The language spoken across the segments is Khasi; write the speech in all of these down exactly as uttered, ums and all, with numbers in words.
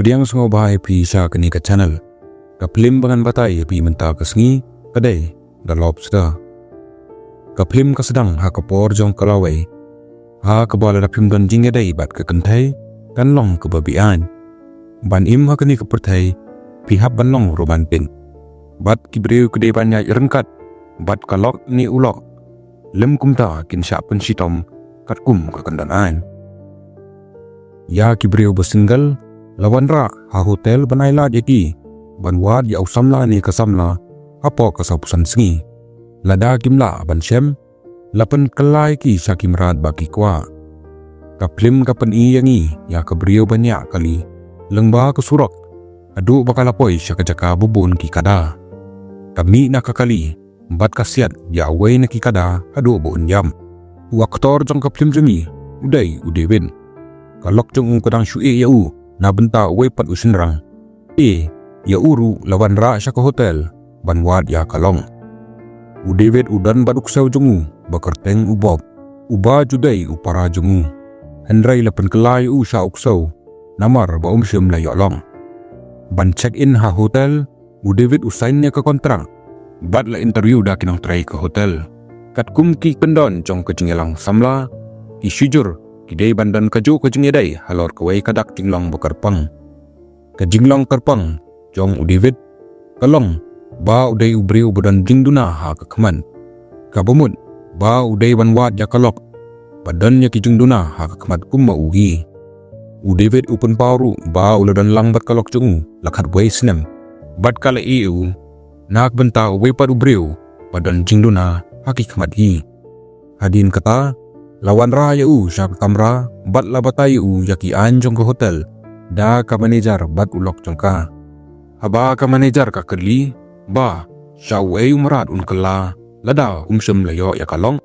Pdiang sngewbha ïa phi sha kane ka channel. Ka phlim ba ngan batai ïa phi mynta ka sngi ka dei The Lobster. Ka phlim ka sdang ha ka por jong ka lawei, ha kaba lada phim don jingïadei bad ka kynthei kan long kaba be-aiñ. Ban im ha kane ka pyrthei phi hap ban long romantic. Bad ki briew ki dei ban ïaid ryngkat bad ka lok ne u lok, lym kumta kin shah pynshitom katkum ka kyndon aiñ. Ïa ki briew ba single, la wanrah ha hotel ban ailad ïa ki ban wad ïa u samla ne ka samla hapoh ka sawphew san sngi. Lada kim lah ban shem, la pynkylla ïa ki sha ki mrad ba ki kwah. Ka phlim ka pyni ïa ngi ïa ka briew ba ñiah kali lyngba ka surok haduh ba ka la poi sha ka jaka ba bun ki kada. Ka mih na ka kali bad ka siat ïa uwei na ki kada haduh ba un ïap. U aktor jong ka phlim jong ngi u dei u David. Ka lok jong u ka dang shu ïeh ïa u na bynta uwei pat u shynrang. Ïa u ruh la wanrah sha ka hotel ban wad ïa ka lok. U David u don bad u ksew jong u ba kyrteng u Bob, uba ju dei u para jong u. Hynrei la pynkylla ïa u sha u ksew namar ba um shym la ïoh lok. Ban check in ha hotel, u David u sign ïa ka kontrak bad la interview da ki nongtrei ka hotel. Katkum ki kyndon jong ka jingïalang samla, ki shujur ki dei ban don kajuh ka jingïadei halor kawei ka dak jinglong ba kyrpang. Ka jinglong kyrpang jong u David ka long ba u dei u briew ba don jingduna ha ka khmat. Kaba mut ba u dei ban wad ïa ka lok ba don ïa ki jingduna ha ka khmat kum ma u hi. U David u pynpaw ruh ba u la don lang bad ka lok jong u la khatwei snem bad ka la ïeh ïa u na ka bynta uwei pat u briew ba don jingduna ha ki khmat hi. Hadien kata, la wanrah ïa u sha ka kamra bad la batai ïa u ïa ki aiñ jong ka hotel da ka manager bad u lok jong ka. Haba ka manager ka kylli ba sha uei u mrad un kylla lada um shym la ïoh ïa ka lok,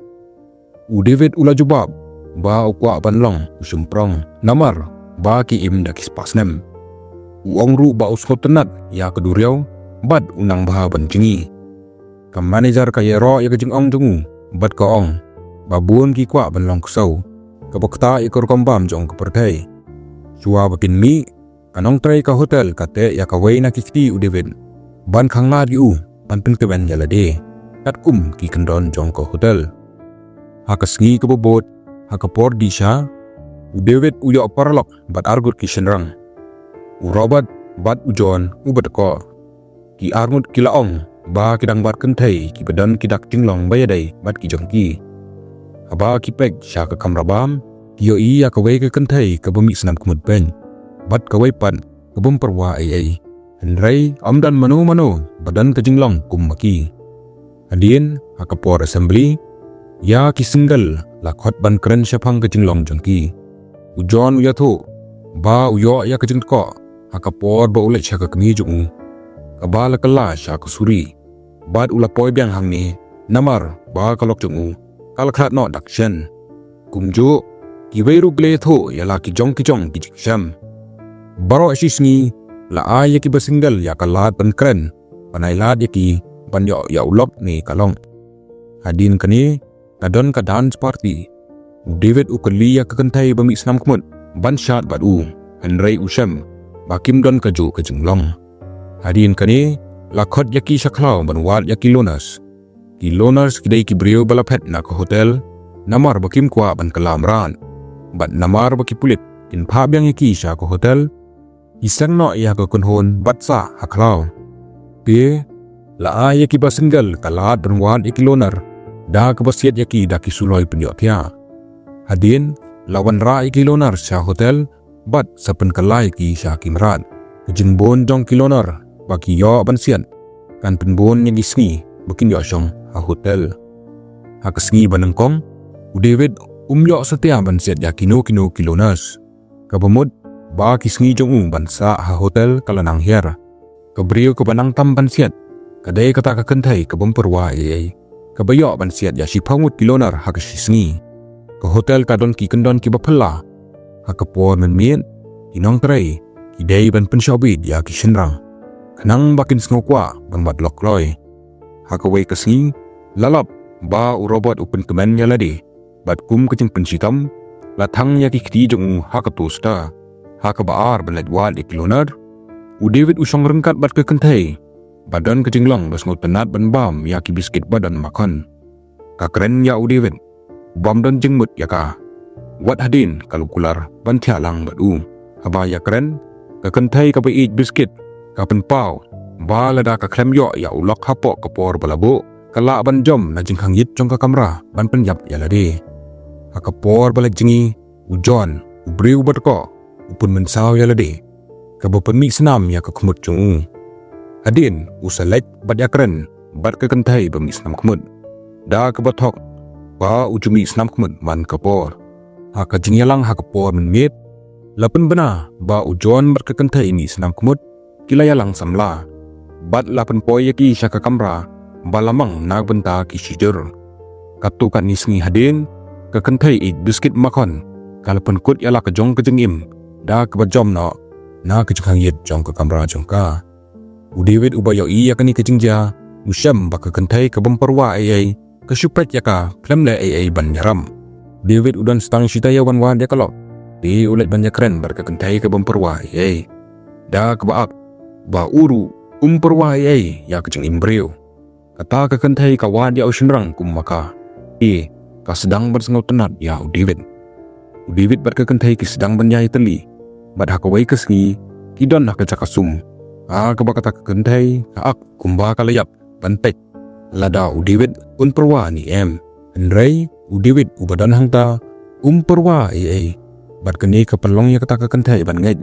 u David u la jubab ba u kwah ban long u shymprong namar ba ki im da ki spah snem. U ong ruh ba u sngewtynnat ïa ka duriaw bad u nang bha ban jngi. Ka manager ka ïaroh ïa ka jingong jong u bad ka ong ba bun ki kwah ban long ksew, kaba ktah ïa ka rukom bam jong ka pyrthei. Shuwa ba kin mih, ka nongtrei ka hotel ka teh ïa kawei na ki kti u David ban khanglad ïa u ban pynkmen ïa lade katkum ki kyndon jong ka hotel. Ha ka sngi kaba bud, ha ka por dih sha, u David u ïoh paralok bad arngut ki shynrang, u Robert bad u John uba dkoh. Ki arngut ki la ong ba ki dang wad kynthei kiba don ki dak jinglong ba ïadei bad ki jong ki. Haba ki peit sha ka kamra bam, ki ïohi ïa kawei ka kynthei kaba mih snam khmut beiñ bad kawei pat ka bym pyrwa ei ei. Hynrei ym don mano mano ba don ka jinglong kum ma ki. Hadien ha ka por assembly, ïa ki single la khot ban kren shaphang ka jinglong jong ki. U John u ïathuh ba u ïoh ïa ka jingdkoh ha ka por ba u leit sha ka kmie jong u, kaba la kylla sha ka suri. Bad u la poi biang hangne namar ba ka lok jong u ka la khlad noh dak shen. Kumjuh, kiwei ruh ki la ïathuh ïa la ki jong ki jong ki jingshem. Baroh shi sngi la ai ïa kiba single ïa ka lad ban kren, ban ai lad ïa ki ban ïoh ïa u lok ne ka lok. Hadien kane, la don ka dance party. U David u kylli ïa ka kynthei ba mih snam khmut ban shad bad u, hynrei u shem ba kim don kajuh ka jinglong. Hadien kane, la khot ïa ki sha khlaw ban wad ïa ki loners. Ki loners ki dei ki briew ba la phet na ka hotel namar ba kim kwah ban kylla mrad bad namar ba ki pulit kin phah biang ïa ki sha ka hotel, ki seng noh ïa ka kynhun bad sah ha khlaw. Te la ai ïa kiba single ka lad ban wad ïa ki loner da kaba siat ïa ki da ki suloi pynïohthiah. Hadien la wanrah ïa ki loner sha hotel bad sa pynkylla ïa ki sha ki mrad. Ka jingbun jong ki loner ba ki ïoh ban siat kan pynbun ïa ki sngi ba kin ïoh shong ha hotel. Ha ka sngi ba nyngkong, u David um ïoh satia ban siat ïa kino kino ki loners. Kaba mut ba ki sngi jong u ban sah ha hotel ka la nang hiar. Ka briew kaba nang tam ban siat ka dei kata ka kynthei ka bym pyrwa ei ei, kaba ïoh ban siat ïa shiphew ngut ki loner ha ka shi sngi. Ka hotel ka don ki kyndon kiba phylla. Ha ka por mynmiet, ki nongtrei ki dei ban pynshah bit ïa ki shynrang khnang ba kin sngew kwah ban wad lok kloi. Ha kawei ka sngi, la lap ba u Robert u pynkmen ïa lade bad kum ka jingpynshitom, la thang ïa ki kti jong u ha ka toaster. Ha kaba ar ban leit wad ïa ki loner, u David u shong ryngkat bad ka kynthei ba don ka jinglong ba sngewtynnat ban bam ïa ki biskit ba don makhon. Ka kren ïa u David, u bym don jingmut ïa ka. Wat hadien ka la kular ban thiah lang bad u. Haba ïakren, ka kynthei kaba ïeit biskit ka pynpaw ba lada ka khlem ïoh ïa u lok hapoh ka por ba la buh, ka lah ban jom na jingkhang ïit jong ka kamra ban pynïap ïa lade. Ha ka por ba la jngi, u John, u briew ba dkoh, u pynmynsaw ïa lade, kaba pynmih snam ïa ka khmut jong u. Hadien u sa leit bad ïakren bad ka kynthei ba mih snam khmut, da kaba thok ba u ju mih snam khmut man ka por. Ha ka jingïalang ha ka por mynmiet, la pynbna ba u John bad ka kynthei mih snam khmut ki la ïalang samla bad la pynpoi ïa ki sha ka kamra ba la mang na ka bynta ki shijur. Katto katne sngi hadien, ka kynthei ïeit biskit makhon ka la pynkut ïa la ka jong ka jingim da kaba jom noh na ka jingkhang ïit jong ka kamra jong ka. U David uba ïohi ïa kane ka jingjia, u shem ba ka kynthei ka bym pyrwa ei ei, ka shu peit ïa ka khlem leh ei ei ban ïarap. David u don stang shi taïew ban wad ïa ka lok, te u leit ban ïakren bad ka kynthei ka bym pyrwa ei ei, da kaba ap ba u ruh um pyrwa ei ei ïa ka jingim briew. Kata ka kynthei ka wad ïa u shynrang kum ma ka, te ka sdang ban sngewtynnat ïa u David. U David bad ka kynthei ki sdang ban ïai tylli, bad ha kawei ka sngi ki don ha ka jaka sum, ha kaba kata ka kynthei ka ak kumba ka la ïap ban peit lada u David un pyrwa ne em. Hynrei u David uba don hangta um pyrwa ei ei, bad kane ka pynlong ïa kata ka kynthei ban ngeit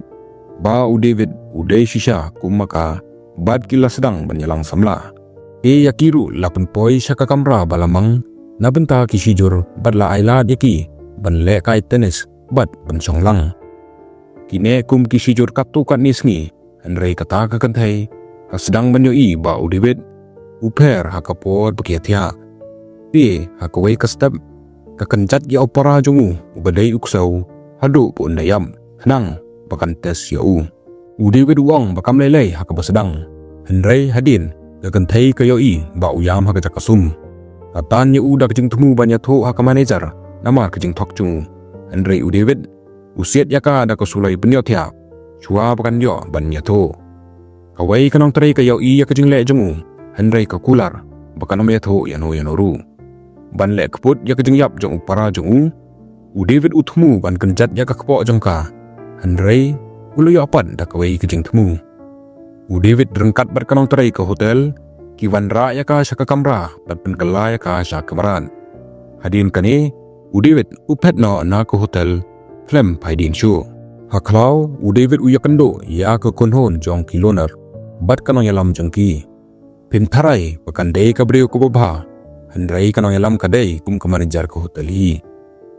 ba u David u dei shisha kum ma ka, bad ki la sdang ban ïalang samla. Te ïa ki ruh la pynpoi sha ka kamra ba la mang na bynta ki shijur bad la ailad ïa ki ban lehkai tennis bad ban shong lang. Kine kum ki shijur katto katne sngi, hynrei kata ka kynthei ka sdang ban ïohi ba u David u pher ha ka por ba ki ïathiah. Te ha kawei ka step ka kynjat ïa u para jong u uba dei u ksew haduh ba un da ïap, khnang ba kan test ïa u. U David u ong ba kam lei lei ha kaba sdang, hynrei hadien ka kynthei ka ïohi ba u ïam ha ka jaka sum. Ka tan ïa u da ka jingthmu ban ïathuh ha ka manager namar ka jingthok jong u, hynrei u David u siat ïa ka da ka suloi ban ïohthiah shuwa ba kan ïoh ban ïathuh. Kawei ka nongtrei ka ïohi ïa ka jingleh jong u, hynrei ka kular ba kan ym ïathuh ïano ïano ruh ban leh kput ïa ka jingïap jong u para jong u. U David u thmu ban kynjat ïa ka kpoh jong ka, hynrei u la ïoh pat da kawei ka jingthmu. U David ryngkat bad ka nongtrei ka hotel ki wanrah ïa ka sha ka kamra bad pynkylla ïa ka sha ka mrad. Hadien kane, u David u phet noh na ka hotel khlem phai dien shuh. Ha khlaw, u David u ïakynduh ïa ka kynhun jong ki loner bad ka nongïalam jong ki. Phim tharai ba kan dei ka briew kaba bha, hynrei ka nongïalam ka dei kum ka manager ka hotel hi.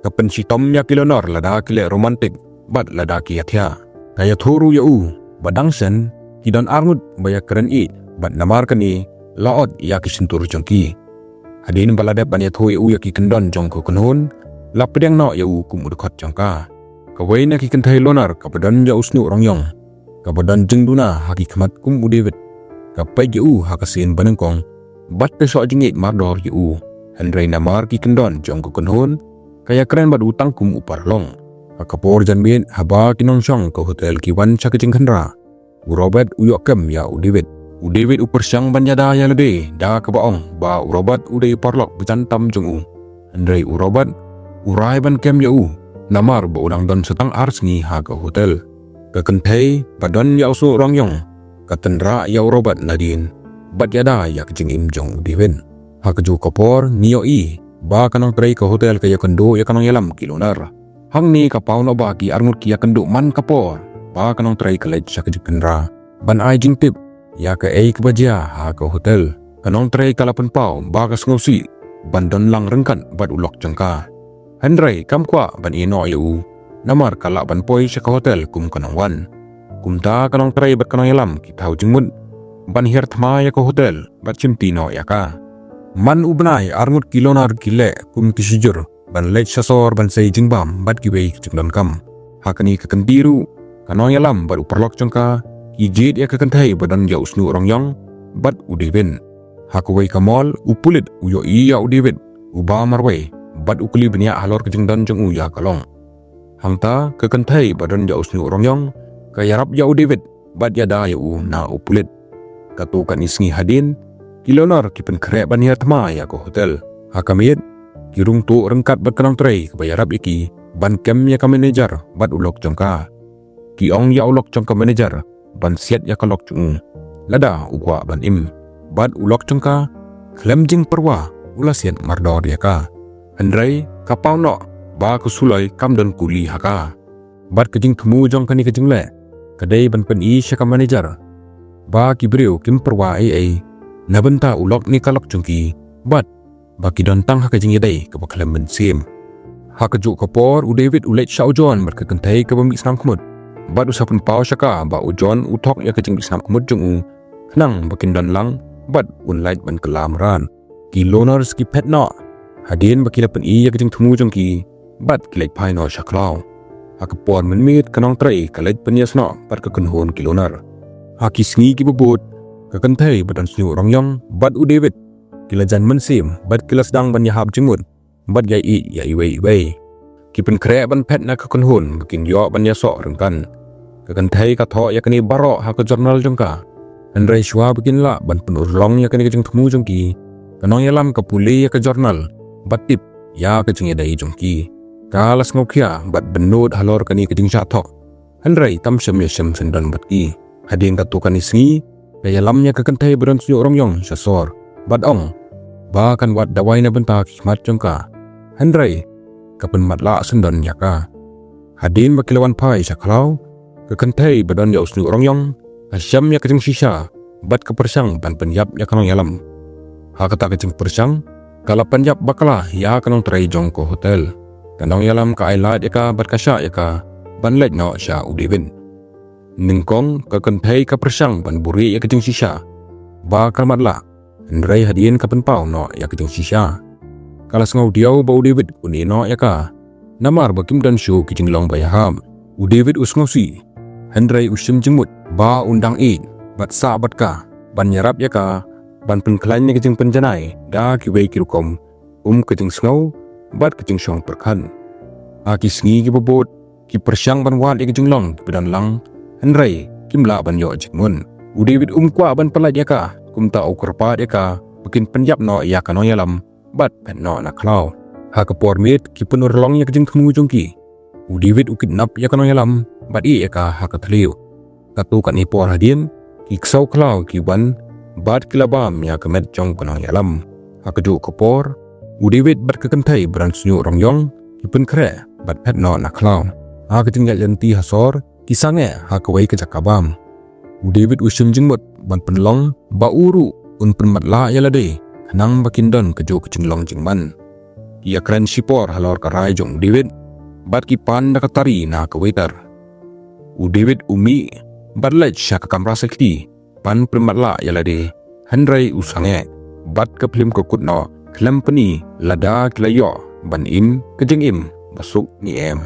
Ka pynshitom ïa ki loner lada ki leh romantic bad lada ki ïathiah. Ka ïathuh ruh ïa u ba dang shen ki don arngut ba ïakren ïeit bad namar kane la ot ïa ki shyntur jong ki. Hadien ba la dep ban ïathuh ïa u ïa ki kyndon jong ka kynhun, la pdiang noh ïa u kum u dkhot jong ka. Kawei na ki kynthei loner kaba don ïa u shñiuh rong ïong, kaba don jingduna ha ki khmat kum u David, ka peit ïa u ha ka sien banyngkong bad ka shoh jingïeit mardor ïa u. Hynrei namar ki kyndon jong ka kynhun, ka ïakren bad u tang kum u paralok. Ha ka por janmiet, haba ki nongshong ka hotel ki wan sha ka jingkhynra, u Robert u ïoh kem ïa u David. U David u pyrshang ban ïada ïa lade da kaba ong ba u Robert u dei u paralok ba jan tam jong u. Hynrei u Robert u rai ban kem ïa u namar ba u dang don sa tang ar sngi ha ka hotel. Ka kynthei ba don ïa u shñiuh rong ïong ka tynrah ïa u Robert nadien bad ïada ïa ka jingim jong u David. Ha kajuh ka por ngi ïohi ba ka nongtrei ka hotel ka ïakynduh ïa ka nongïalam ki loner. Hangne ka paw noh ba ki arngut ki ïakynduh man ka por ba ka nongtrei ka leit sha ka jingkhynra ban ai jingtip ïa kaei kaba jia ha ka hotel. Ka nongtrei ka la pynpaw ba ka sngewsih ban don lang ryngkat bad u lok jong ka. Hynrei kam kwah ban ïeh noh ïa u namar ka lah ban poi sha ka hotel kum ka nongwan. Kumta ka nongtrei bad ka nongïalam ki thaw jingmut ban hiar thma ïa ka hotel bad shimti noh ïa ka. Man u bnai arngut ki loner ki leh kum ki shijur ban leit sha sor ban sei jingbam bad kiwei ki jingdonkam. Ha kane ka kynti ruh ka nongïalam bad u paralok jong ka ki jied ïa ka kynthei ba don ïa u shñiuh rong ïong bad u David. Ha kawei ka mall u pulit u ïohi ïa u David uba marwei bad u kylli bniah halor ka jingdon jong u ïa ka long. Hangta ka kynthei ba don ïa u shñiuh rong ïong ka ïarap ïa u David bad ïada ïa u na u pulit. Katto katne sngi hadien, ki Loner ki pynkhreh ban ïathma ïa ka hotel. Ha ka miet, ki rung tuh ryngkat bad ka nongtrei kaba ïarap ïa ki ban kem ïa ka manager bad u lok jong ka. Ki ong ïa u lok jong ka manager ban siat ïa ka lok jong u lada u kwah ban im. Bad u lok jong ka, khlem jingpyrwa, u la siat mardor ïa ka. Hynrei ka paw noh ba ka suloi kam don kuli ha ka. Bad ka jingthmu jong kane ka jingleh ka dei ban pyni sha ka manager ba ki briew kim pyrwa ei ei na bynta u lok ne ka lok jong ki, bad ba ki don tang ha ka jingïadei kaba khlem mynsiem. Ha kajuh ka por, u David u leit sha u John bad ka kynthei kaba mih snam khmut, bad u sa pynpaw sha ka ba u John u thok ïa ka jingmih snam khmut jong u khnang ba kin don lang bad un lait ban kylla mrad. Ki Loners ki phet noh hadien ba ki la pyni ïa ka jingthmu jong ki, bad ki leit phai noh sha khlaw. Ha ka por mynmiet, ka nongtrei ka leit pynïasnoh bad ka kynhun ki Loner. Ha ki sngi kiba bud, ka kynthei ba don shñiuh rong ïong bad u David ki la jan mynsiem bad ki la sdang ban ïahap jingmut bad ïa ïeit ïa iwei ïa iwei. Ki pynkhreh ban phet na ka kynhun ba kin ïoh ban ïasoh ryngkat. Ka kynthei ka thoh ïa kane baroh ha ka journal jong ka. Hynrei shuwa ba kin lah ban pynurlong ïa kane ka jingthmu jong ki, ka nongïalam ka pule ïa ka journal bad tip ïa ka jingïadei jong ki. Ka la sngewkhia bad bynnud halor kane ka jingshah thok. Hynrei kam shym ïashem syndon bad ki. Hadien katto katne sngi, ka ïalam ïa ka kynthei ba don shñiuh rong ïong sha sor bad ong ba kan wad dawai na bynta ki khmat jong ka. Hynrei ka pynmatlah syndon ïa ka. Hadien ba ki la wan phai sha khlaw, ka kynthei ba don ïa u shñiuh rong ïong ka shem ïa ka jingshisha bad ka pyrshang ban pynïap ïa ka nongïalam. Ha kata ka jingpyrshang, ka la pynïap bakla ïa ka nongtrei jong ka hotel. Ka nongïalam ka ailad ïa ka bad ka shah ïa ka ban leit noh sha u David. Nyngkong, ka kynthei ka pyrshang ban buhrieh ïa ka jingshisha ba ka matlah. Hynrei hadien ka pynpaw noh ïa ka jingshisha, ka la sngew diaw ba u David un ïeh noh ïa ka. Namar ba kim don shuh ki jinglong ba ïahap, u David u sngewsih. Hynrei u shim jingmut ba un dang ïeit bad sah bad ka ban ïarap ïa ka ban pynkhlaiñ ïa ka jingpynjanai da kiwei ki rukom, kum ka jingsngew bad ka jingshong pyrkhat. Ha ki sngi kiba bud, ki pyrshang ban wad ïa ka jinglong kiba don lang, hynrei kim lah ban ïoh jingmut. U David um kwah ban pyllait ïa ka, kumta u kyrpad ïa ka ba kin pynïap noh ïa ka nongïalam bad phet noh na khlaw. Ha ka por miet, ki pynurlong ïa ka jingthmu jong ki. U David u kidnap ïa ka nongïalam bad ïeh ïa ka ha ka thliew. Katto katne por hadien, ki ksew khlaw ki wan bad ki la bam ïa ka met jong ka nongïalam. Ha kajuh ka por, u David bad ka kynthei ba don shñiuh rong ïong ki pynkhreh bad phet noh na khlaw. Ha ka jingïaid lynti ha sor, ki sangeh ha kawei ka jaka bam. U David u shim jingmut ban pynlong ba u ruh un pynmatlah ïa lade khnang ba kin don kajuh ka jinglong jingman. Ki ïakren shipor halor ka rai jong u David bad ki pan da ka tari na ka waiter. U David u mih bad leit sha ka kamra sakti ban pynmatlah ïa lade, hynrei u sangeh bad ka phlim ka kut noh khlem pyni lada ki la ïoh ban im ka jingim ba suk ne em.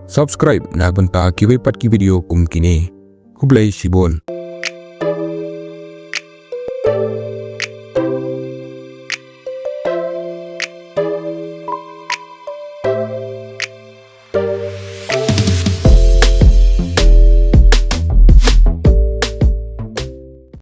Subscribe na bynta kiwei pat ki video kum kine. Khublei shibun.